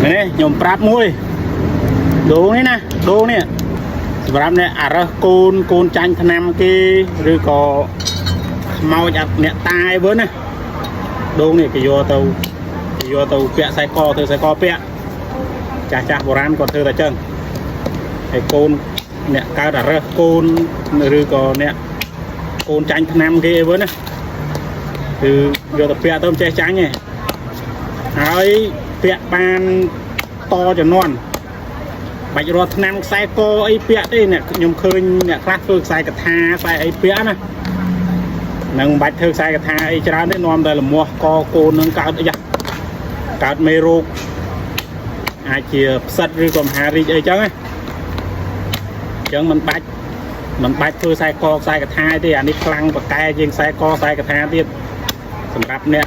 មែនទេខ្ញុំប្រាប់មួយដូងនេះណាដូងនេះសម្រាប់អ្នកអារើសកូនកូនចាញ់ថ្នាំគេឬក៏ខ្មោចអាអ្នកតាយវិញណាដូងនេះគេយកទៅគេយកទៅពាក់ខ្សែកធ្វើខ្សែកពាក់ចាស់ចាស់បុរាណគាត់ធ្វើតែចឹងហើយកូនអ្នកកើតអារើសកូនឬក៏អ្នកកូនចាញ់ថ្នាំគេអីវិញណាគឺយកទៅពាក់ទៅមិនចេះចាញ់ទេហើយពាក់បានតចំនួនបាច់រត់ថ្នាំខ្សែកអីពាក់ទេអ្នកខ្ញុំឃើញអ្នកខ្លះធ្វើខ្សែកថាខ្សែអីពាក់ណានឹងមិនបាច់ធ្វើខ្សែកថាអីច្រើនទេនាំតែលមាស់កកូននឹងកើតអីយ៉ាកើតមេរោគអាចជាផ្សិតឬក៏មហារីកអីចឹងណាអញ្ចឹងមិនបាច់ធ្វើខ្សែកខ្សែកថាទេអានេះខ្លាំងប្រកែជាងខ្សែកខ្សែកថាទៀតសម្រាប់អ្នក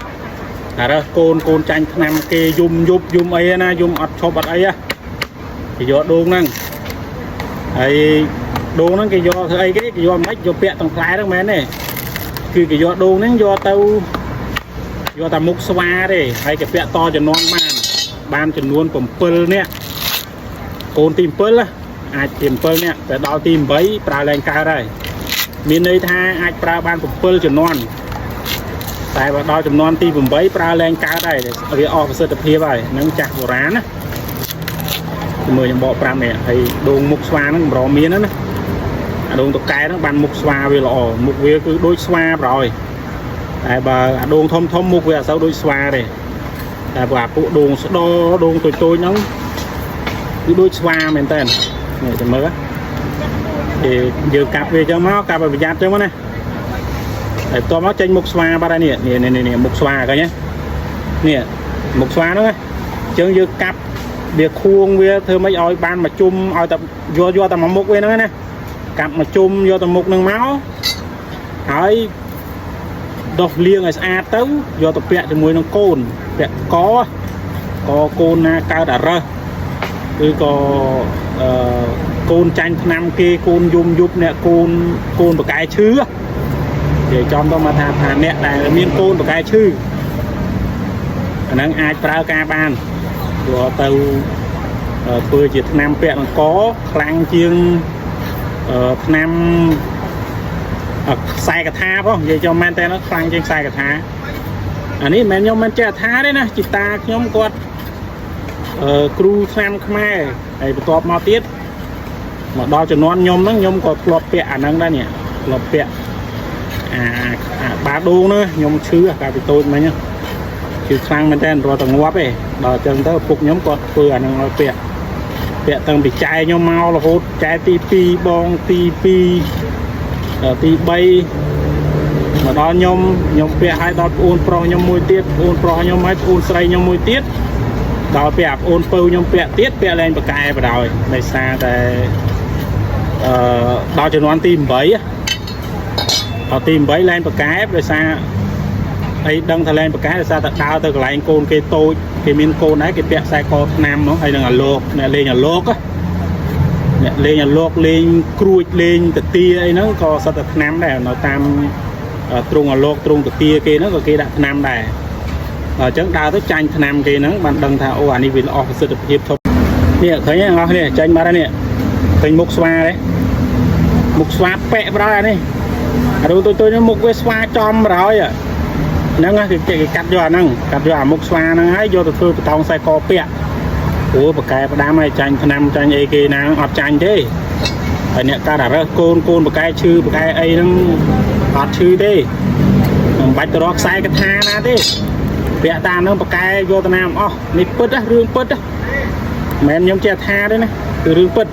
អារើសកូនកូនចាញ់ថ្នាំគេយំយប់យំអីណាយំអត់ឈប់អត់អីណាគេយកដូងហ្នឹងហើយដូងហ្នឹងគេយកធ្វើអីគេគេយកមិនយកពាក់ទាំងផ្លែហ្នឹងមែនទេគឺគេយកដូងហ្នឹងយកទៅយកតែមុខស្វាទេហើយគេពាក់តចំនួនបានបានចំនួន7នាក់កូនទី7ណាអាចជា7នាក់តែដល់ទី8ប្រើឡើងកើតហើយមានន័យថាអាចប្រើបាន7ចំនួនតែបើដល់ចំនួនទី8ប្រើលែងកើតហើយវាអស់ប្រសិទ្ធភាពហើយហ្នឹងចាស់បុរាណណាមើលខ្ញុំបក5នេះហើយដូងមុខស្វាហ្នឹងកម្រមានណាអាដូងតកែហ្នឹងបានមុខស្វាវាល្អមុខវាគឺដូចស្វាប្រហើយតែបើអាដូងធំធំមុខវាអត់សូវដូចស្វាទេតែបើអាពួកដូងស្ដដូងតូចតូចហ្នឹងគឺដូចស្វាមែនតើនេះចាំមើលគេយើងកាប់វាចឹងមកកាប់ឲ្យប្រយ័ត្នចឹងមកណាហើយបន្ទាប់មកចេញមុខស្វាបាត់ហើយនេះនេះនេះមុខស្វាឃើញទេនេះមុខស្វាហ្នឹងណាអញ្ចឹងយើងកាប់វាខួងវាធ្វើម៉េចឲ្យបានមកជុំឲ្យតែយកយកតែមកមុខវាហ្នឹងណាកាប់មកជុំយកតែមុខហ្នឹងមកហើយដោះលាងឲ្យស្អាតទៅយកទៅពាក់ជាមួយនឹងកូនពាក់កកកូនណាកើតអារើសឬក៏អឺកូនចាញ់ថ្នាំគេកូនយំយប់អ្នកកូនកូនបកែឈឺនិយាយចំទៅមកថាថាអ្នកដែលមានកូនបកែឈឺអាហ្នឹងអាចប្រើការបានព្រោះទៅធ្វើជាថ្នាំពាក់អង្កខ្លាំងជាងថ្នាំខ្សែកថាផងនិយាយចំមែនតើខ្លាំងជាងខ្សែកថាអានេះមិនមែនខ្ញុំមិនចេះថាទេណាជីតាខ្ញុំគាត់អឺគ្រូថ្នាំខ្មែរហើយបន្ទាប់មកទៀតមកដល់ជំនាន់ខ្ញុំហ្នឹងខ្ញុំក៏ធ្លាប់ពាក់អាហ្នឹងដែរនេះធ្លាប់ពាក់អាអាបាដូងហ្នឹងខ្ញុំឈឺកាលពីតូចមិញឈឺខ្លាំងមែនតើរត់តែងាប់ឯងដល់អញ្ចឹងទៅឪពុកខ្ញុំគាត់ធ្វើអាហ្នឹងឲ្យពាក់ពាក់តាំងពីចែខ្ញុំមករហូតចែទី2បងទី2ទី3មកដល់ខ្ញុំខ្ញុំពាក់ឲ្យដល់ប្អូនប្រុសខ្ញុំមួយទៀតប្អូនប្រុសខ្ញុំឲ្យប្អូនស្រីខ្ញុំមួយទៀតដល់ពាក់ប្អូនពៅខ្ញុំពាក់ទៀតពាក់លែងបកែបដ ாய் ដោយសារតែអឺដល់ជំនាន់ទី8ដល់ទី8លែងបកែដោយសារអីដឹងថាលែងបកែដោយសារតែដើរទៅកន្លែងកូនគេតូចគេមានកូនដែរគេពាក់ខ្សែកថ្នាំហ្មងហើយនឹងអាលោកអ្នកលេងអាលោកអ្នកលេងអាលោកលេងក្រួចលេងតាទាអីហ្នឹងក៏សិតតែថ្នាំដែរនៅតាមទ្រង់អាលោកទ្រង់តាទាគេហ្នឹងក៏គេដាក់ថ្នាំដែរអញ្ចឹងដើរទៅចាញ់ថ្នាំគេហ្នឹងបានដឹងថាអូអានេះវាល្អប្រសិទ្ធភាពធំនេះឃើញទេអ្នកនរគ្នាចាញ់បាត់ហើយនេះឃើញមុខស្វាទេមុខស្វាពាក់ប្រហើយអានេះអារូតូចៗនេះមុខវាស្វាចំប្រហើយហ្នឹងគេគេកាត់យកអាហ្នឹងកាត់យកអាមុខស្វាហ្នឹងហើយយកទៅធ្វើបតោងខ្សែកពាក់ព្រោះបកែផ្ដាំហើយចាញ់ថ្នាំចាញ់អីគេណាអត់ចាញ់ទេហើយអ្នកកាត់អារើសកូនកូនបកែឈឺបកែអីហ្នឹងអត់ឈឺទេមិនបាច់ទៅរកខ្សែកថាណាទេពាក់តាមហ្នឹងបកែយកទៅណាមិនអស់នេះពិតណារឿងពិតណាមិនមែនខ្ញុំចេះថាទេណាគឺរឿងពិត។